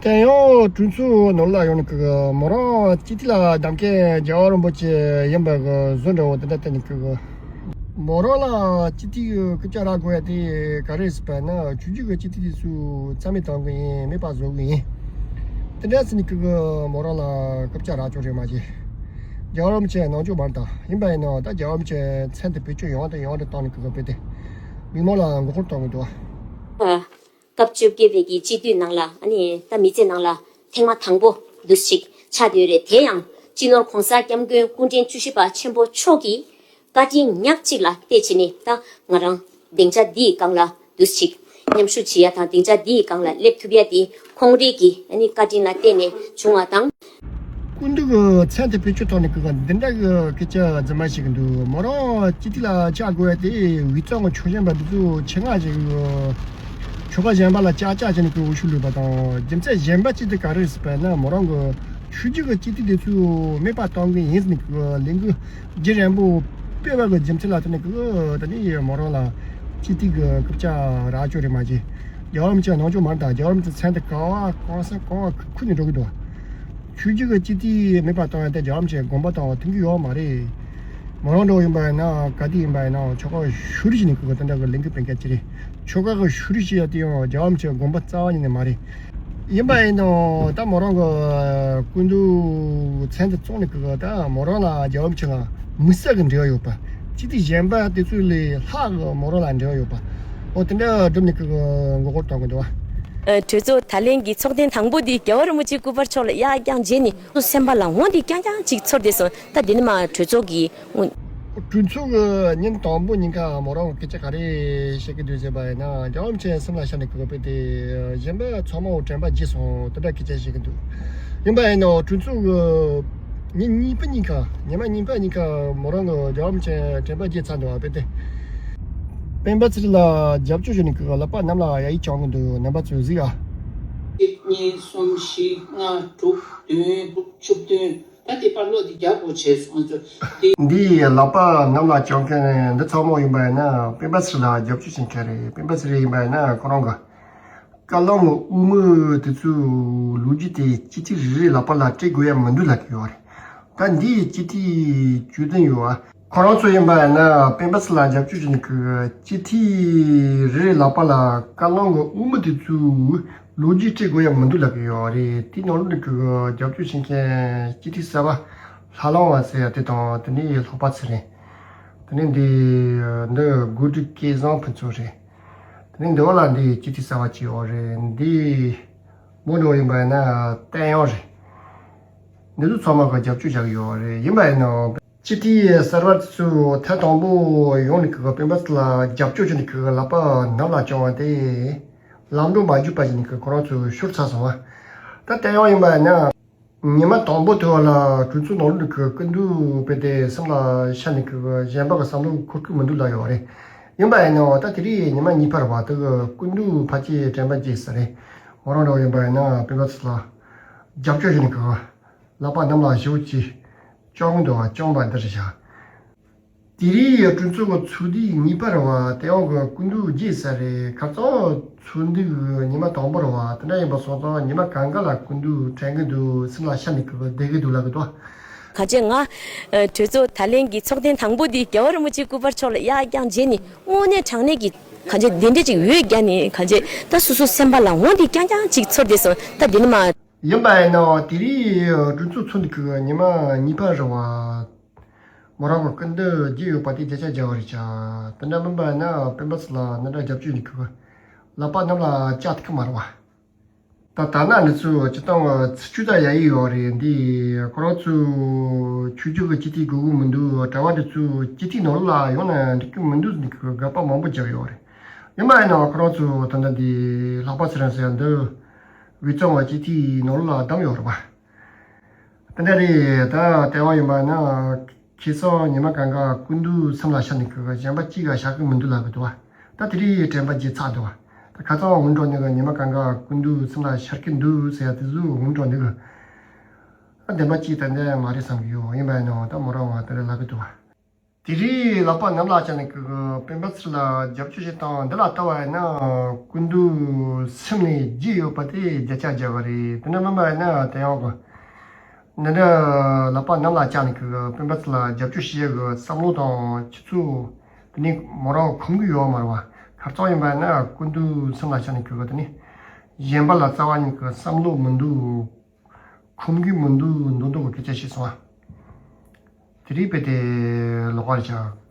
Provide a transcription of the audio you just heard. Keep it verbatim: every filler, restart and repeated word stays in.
ཡང་གྲོས་ཚོགས་ནང་ལ་ཡོང་ནས་ཀྱི་མོ་རང་སྤྱི་འཐུས་ལ་གདམ་མཁན་རྒྱལ་བ་རིན་པོ་ཆེ་ཡིན་པའི་གི་བཟོ་འདྲ་བོ་དེ་འདྲ་བསྟན་ནས་ཀྱི་མོ་རང་ལ་སྤྱི་འཐུས་སྐུ་ཕྱྭ་རག་དགོས་ཡ་དེ་ག་རེ་ཟེར་བ་ན། ཆོས་བརྒྱུད་ཀྱི་སྤྱི་འཐུས་དེ་ཚོ་རྩ་མེད་གཏོང་གི་ཡིན། མེད་པ་བཟོ་གི་ཡིན། དེ་འདྲ་ཟེར་ནས་ཀྱི་མོ་རང་ལ་སྐུ་ཕྱྭ་རག་ཆོག་རེད་མ་གཞི། རྒྱལ་བ་རིན་པོ་ཆེ་གནང་ཆོག་མ་རེད། ད་ཡིན་པ་ཡིན་ན་ད་རྒྱལ་བ་རིན་པོ་ཆེ་མཚན་དེ་བེད་སྤྱོད་ཡང་དང་ཡང་དུ་བཏང་ནས་ཀྱི་བོད་དེ་མི་མང་ལ་མགོ་སྐོར་གཏོང་གི་འདུག་བ། སྐབས་བཅོ་བརྒྱད་པའི་གི་སྤྱི་འཐུས་ནང་ལ་ཨ་ནི་ད་མི་ཚེ་ནང་ལ་ཐེངས་མ་དང་པོ་འདུག་ཅིག་ཆགས་བསྡད་ཡོད་རེད། དེ་ཡང་སྤྱི་ནོར་༸གོང་ས་༸སྐྱབས་མགོན་སྐུ་ཕྲེང་བཅུ་བཞི་པ་ཆེན་པོ་མཆོག་གི་བཀའ་དྲིན་ཉག་གཅིག་ལ་བལྟས་བྱས་ནས་ད་ང་རང་སྡིངས་ཆ་འདིའི་སྒང་ལ་འདུག་ཅིག་མཉམ་ཞུགས་བྱེད་ཡ་དང་སྡིངས་ཆ་འདིའི་སྒང་ལ་སླེབས་ཐུབ་ཡ་དེ་ཁོང་རའི་གི་ཨ་ནི་བཀའ་དྲིན་ལ་བརྟེན་ནས་བྱུང་བ་དང་། སྐུ་མདུན་གྱི་མཚན་དེ་བེད་སྤྱོད་བཏང་ནས་ཀྱི་འདི་འདྲ་གི་སྐད་ཆ་རྫུན་མ་བཤད་ཀྱི་འདུག་མོ་རང་སྤྱི་འཐུས་ལ་བཅར་དགོས་ཡ་དེ་དབུས་གཙང་གི་ཆོལ་ཞན་པ་འདི་ཚོ་ཆེད་མངགས་བྱས་ཀྱི་ཆོལ་ཁ་གཞན་པ་ལ་ཅག་ཅག་བྱས་ནས་ཀྱི་འོས་ཤོག་བླུགས་པ་དང་། རྒྱུ་མཚན་གཞན་པ་གཅིག་དེ་ག་རེ་རེད་ཟེར་བ་ན། མོ་རང་གི་ཆོས་བརྒྱུད་ཀྱི་སྤྱི་འཐུས་དེ་ཚོ་མེད་པ་གཏོང་གི་ཡིན་ཟེར་ནས་ཀྱི་ལས་འགུལ་རྒྱུན་རིང་པོ་སྤེལ་བ་གི་རྒྱུ་མཚན་ལ་བརྟེན་ནས་ཀྱི་ད་ནི་མོ་རང་ལ་སྤྱི་འཐུས་ཀྱི་སྐུ་ཕྱྭ་རག་ཆོག་རེད་མ་གཞི། རྒྱལ་བ་རིན་པོ་ཆེ་གནང་ཆོག་མ་རེད། ད་རྒྱལ་བ་རིན་པོ་ཆེ་མཚན་དེ་ག་བ་གང་ས་གང་བ་ཁུར་ནས་འགྲོ་གི་འདུག་ཆོས་བརྒྱུད་ཀྱི་སྤྱི་འཐུས་མེད་པ་བཏང་ཡ་དེ་རྒྱལ་བ་རིན་པོ་ཆེ་དགོངས་པ་དང་མཐུན་གྱི་ཡོད་མ་རེད། མོ་རང་འདྲ་བོ་ཡིན་པ་ཡིན་ན་ག་དུས་ཡིན་པ་ཡིན་ན་ཆོལ་ཁ་ཤོར་བྱས་ནས་ཀྱི་དེ་འདྲ་གི་ལས་འགུལ་སྤེལ་མཁན་ཅིག་རེད། ཆོལ་ཁ་གི་ཤོར་བྱེད་ཡ་དེ་ཡང་རྒྱལ་བ་རིན་པོ་ཆེ་དགོངས་པ་རྩ་བ་ཉིད་ནས་མ་རེད། ཡིན་པ་ཡིན་ནའང་ད་མོ་རང་གི་སྐུ་མདུན་མཚན་དེ་བཙོང་ནས་ཀྱི་ད་མོ་རང་ལ་རྒྱལ་བ་རིན་པོ་ཆེ་ལ་དམིགས་བསལ་གྱི་འབྲེལ་བ་ཡོད་པ། སྤྱི་འཐུས་གཞན་པ་དེ་ཚོ་ལས་ལྷག་གི་མོ་རང་ལ་འབྲེལ་བ་ཡོད་པ། འོ་དེ་འདྲ་བསྒྲུབས་ནས་ཀྱི་མགོ་སྐོར་གཏོང་གི་འདུག་བ། ཨ། གྲོས་ཚོགས་ད་ལན་གྱི་ཚོགས་ཐེངས་དང་པོ་འདི་རྒྱལ་བ་རིན་པོ་ཆེའི་སྐུ་པར་ཕྱོགས་ལ་གཡག་རྐྱང་བྱས་ནས་སེམས་པ་ལ་འོང་དེ་རྐྱང་རྐྱང་ཅིག་ཚོར་བསྡད་སོང་། ད་འདི་ནི་མ་གྲོས་ཚོགས་ཀྱི་གྲོས་ཚོགས་ཀྱི་ཉིན་དང་པོ་ཉིན་ཀ་མོ་རང་སྐད་ཆ་ག་རེ་བཤད་ཀྱི་འདུག་ཟེར་བ་ཡིན་ན། རྒྱལ་བ་རིན་པོ་ཆེ་སེམས་ལ་ཤར་ནས་གི་དཔེ་དེ་གཞན་པ་ཚང་མ་འོ་དྲན་པ་བརྗེད་སོང་། དེ་འདྲ་སྐད་ཆ་བཤད་ཀྱི་འདུག་ཡིན་པ་ཡིན་ནའང་གྲོས་ཚོགས་ཀྱི་ཉིན་གཉིས་པ་ཉིན་ཀ་ཉི་མ་གཉིས་པ་ཉིན་ཀ་མོ་རང་གི་རྒྱལ་བ་རིན་པོ་ཆེ་དྲན་པ་བརྗེད་ཚར་འདུག་བ། དཔེ་དེ་སྤེན་པ་ཚེ་རིང་ལ་རྒྱབ་སྐྱོར་ཞུ་ནས་གི་ལག་པ་གནམ་ལ་གཡར་ཡིག་བརྐྱངས་ཀྱི་འདུག་རྣམ་པ་ཚོས་གཟིགས་ཨ། གཅིག་གཉིས་གསུམ་བཞི་ལྔ་དྲུག་བདུན་དྲུག་བཅུ་བདུན། ད་དེ་པར་ལོ་དེ་རྒྱབ་པོ་བྱས་སོང་ཚོ། དེ་འདི་ལག་པ་གནམ་ལ་བརྐྱངས་མཁན་འདི་ཚང་མ་ཡིན་པ་ཡིན་ན་སྤེན་པ་ཚེ་རིང་ལ་རྒྱབ་སྐྱོར་བྱེད་མཁན་རེད། སྤེན་པ་ཚེ་རིང་ཡིན་པ་ཡིན་ན་ཁོ་རང་གི་བཀའ་བློན་གྱི་དབུ་མའི་དེ་ཚོའི་ལོ་རྒྱུས་དེ་སྤྱི་འཐུས་རེ་རེ་ལག་པ་ལ་སྤྲད་དགོས་ཡ་མི་འདུག་ལབ་ཀྱི་ཡོད་རེད། ད་འདིའི་སྤྱི་འཐུས་བཅུ་བདུན་ཡོད་ཨ། ཁོ་རང་ཚོ་ཡིན་པ་ཡིན་ན་སྤེན་པ་ཚེ་རིང་ལ་རྒྱབ་སྐྱོར་བྱེད་མཁན་གྱི་སྤྱི་འཐུས་རེ་རེ་ལག་པ་ལ་བཀའ་བློན་གྱི་དབུ་མ་དེ་ཚོའི་ལོ་རྒྱུས་སྤྲད་དགོས་ཡ་མི་འདུག་ལབ་ཀྱི་ཡོད་རེད། དེའི་ནང་ལོགས་ནས་ཀྱི་རྒྱབ་སྐྱོར་བྱེད་མཁན་སྤྱི་འཐུས་གསར་པ་ལྷ་ལམ་བ་ཟེར་ཡ་དེ་དང་། དེ་ནས་ལྷག་པ་ཚེ་རིང་། དེ་ནས་འདི་འདི་དགོ་སྒྲིག་སྐལ་བཟང་ཕུན་ཚོགས་རེད། དེ་ནས་འདི་བ་ལ་འདི་སྤྱི་འཐུས་གསར་པ་གཅིག་ཡོད་རེད། འདི་མོ་འགྲོ་ཡིན་པ་ཡིན་ན་བསྟན་དབྱངས་རེད། འདི་ཚོ་ཚང་མ་གི་རྒྱབ་སྐྱོར་བྱ་གི་ཡོད་རེད། ཡིན་པ་ཡིན་ནའང་སྤྱི་འཐུས་གསར་པ་ཚོ་ཐེངས་དང་པོ་ཡོང་ནས་ཀྱི་སྤེན་པ་ཚེ་རིང་ལ་རྒྱབ་སྐྱོར་བྱས་ནས་ཀྱི་ལག་པ་གནམ་ལ་བརྐྱངས་པ་དེ་ལམ་འགྲོ་མ་བརྒྱུད་པ་ཞིག་ནས་ཀྱི་ཁོ་རང་ཚོ་ཤོར་ཚར་སོང་བ། ད་བསྟན་དབྱངས་ཡིན་པ་ཡིན་ན་ཉི་མ་དང་པོ་དེ་བ་ལ་གྲོས་ཚོགས་ནང་ལོགས་ཀྱི་སྐུ་མདུན་དཔེ་དེ་སེམས་ལ་ཤར་ནས་ཀྱི་གཞན་པ་གི་བསམ་བློ་འཁོར་གི་མི་འདུག་ལབ་ཡོད་རེད། ཡིན་པ་ཡིན་ནའང་ད་དེ་རིང་ཉི་མ་གཉིས་པ་རེད་བ། དེ་གི་སྐུ་མདུན་ཕལ་ཆེར་དྲན་པ་བརྗེད་ས་རེད། མོ་རང་འདྲ་བོ་ཡིན་པ་ཡིན་ན་སྤེན་པ་ཚེ་རིང་ལ་རྒྱབ་སྐྱོར་བྱས་ནས་ཀྱི་ལག་པ་གནམ་ལ་ཞེ་པོ་ཅིག་བརྐྱངས་འདུག་བ། བརྐྱངས་པ་འདི་རེད་བཞག་དེ་རིང་གྲོས་ཚོགས་ཀྱི་ཚོགས་དུས་གཉིས་པ་རེད་བ། དེ་ཡང་གི་སྐུ་མདུན་བརྗེད་ས་རེད། ཁ་སང་ཚོགས་འདུ་གི་ཉི་མ་དང་པོ་རེད་བ། དེ་འདྲ་ཡིན་པ་སོང་ཙང་ཉི་མ་གང་ག་ལ་སྐུ་མདུན་དྲན་གི་འདུག་སེམས་ལ་ཤར་ནས་གི་བསྡད་གི་འདུག་ལབ་གི་འདུག་ག་ཅེ་ང་གྲོས་ཚོགས་ད་ལན་གྱི་ཚོགས་ཐེངས་དང་པོ་འདི་རྒྱལ་བ་རིན་པོ་ཆེའི་སྐུ་པར་ཕྱོགས་ལ་གཡག་རྐྱང་བྱས་ནས་དངོས་གནས་དྲང་གནས་ཀྱི་ག་ཅེ་དེ་འདྲ་ཅིག་འོས་བརྒྱབ་ནས་ག་ཅེ་ད་སོ་སོ་སེམས་པ་ལ་འོང་དེ་རྐྱང་རྐྱང་ཅིག་ཚོར་བསྡད་སོང་། ད་འདི་ནི་མ། ཡིན་པ་ཡིན་ནའང་དེ་རིང་གྲོས་ཚོགས་ཚོགས་འདུ་གི་ཉི་མ་གཉིས་པ་རེད་བ། མོ་རང་གི་སྐུ་མདུན་བརྗེད་ཡོད་པ་དེ་བརྒྱ་ཆ་བརྒྱ་བ་རེད་ཤག་དེ་འདྲ་མིན་པ་ཡིན་ན་སྤེན་པ་ཚེ་རིང་ལ་འདི་འདྲ་རྒྱབ་སྐྱོར་ཡོད་གི་ལག་པ་གནམ་ལ་བཅག་ཐུབ་གི་མ་རེད་བ། ད་ད་ན་འདི་ཚོ་སྤྱིར་བཏང་ཚིག་བརྗོད་ད་ཡ་ཡི་ཡོད་རེད། འདི་ཁོ་རང་ཚོ་ཆོས་བརྒྱུད་ཀྱི་སྤྱི་འཐུས་དགོས་ཀྱི་མི་འདུག་གྲྭ་པ་འདི་ཚོ་སྤྱི་འཐུས་ནང་ལོགས་ལ་ཡོང་ན་འགྲིག་གི་མི་འདུག་ཟེར་ནས་དགག་པ་མང་པོ་བརྒྱབ་ཡོད་རེད། ཡིན་པ་ཡིན་ནའང་ཁོ་རང་ཚོ་ད་ལྟ་འདི་ལྷག་པ་ཚེ་རིང་ཟེར་ཡ་འདི་དབུས་གཙང་བ་སྤྱི་འཐུས་ནང་ལོགས་ལ་བདམས་ཡོད་རེད་པ། དེ་འདྲ་རེད། ད་ལྟ་བ་ཡིན་པ་ན་ཁ་སང་ཉི་མ་གང་ག་སྐུ་མདུན་སེམས་ལ་ཤར་ནས་གི་གཞན་པ་གཅིག་ག་བཞག་གི་མི་འདུག་ལབ་གི་འདུག་བ། ད་དེ་རིང་དྲན་པ་བརྗེད་ཚར་འདུག་བ། ད་ཁ་སང་འུན་འགྲོ་ནི་གི་ཉི་མ་གང་ག་སྐུ་མདུན་སེམས་ལ་ཤར་གི་འདུག་ཟེར་ཡ་དེ་ཚོ་འུན་འགྲོ་ནི་གི་ད་བདེན་པ་གཅིག་ད་འདྲ་མ་རེད་བསམ་གི་ཡོད། ཡིན་པ་ཡིན་ནའང་ད་མོ་རང་བ་དེ་འདྲ་ལབ་གི་འདུག་བ། དེ་རིང་ལག་པ་ནམ་ལ་བཅག་ནས་ཀྱི་སྤེན་པ་ཚེ་རིང་ལ་རྒྱབ་སྐྱོར་བྱེད་སྟངས་འདི་ལ་ལྟ་བ་ཡིན་ན། སྐུ་མདུན་སེམས་ནས་རྒྱུས་ཡོད་པ་དེ་བརྒྱ་ཆ་བརྒྱ་བ་རེད། དེ་འདྲ་མིན་པ་ཡིན་ན་དེ་ཡང་གི་འདི་འདྲ་ལག་པ་ནམ་ལ་བཅག་ནས་ཀྱི་སྤེན་པ་ཚེ་རིང་ལ་རྒྱབ་སྐྱོར་བྱེད་ཡག་གི་བསམ་བློ་དང་ཆུ་ཚོད་དེ་ནི་མོ་རང་ཁོམ་གི་ཡོད་མ་རེད་བ། ཁ་རྩང་ཡིན་པ་ཡིན་ན་སྐུ་མདུན་སེམས་ལ་བཅག་ནས་ཀྱི་དེ་ནི་གཞན་པ་ལ་རྩ་བ་ཉིད་ཀྱི་བསམ་བློ་མི་འདུག་ཁོམ་གི་མི་འདུག་མདོག་མདོག་གི་སྐད་ཆ་ཞིག་སོང་བ། དེ་རིང་དཔེ་དེ་ལོག་པར་བྱ།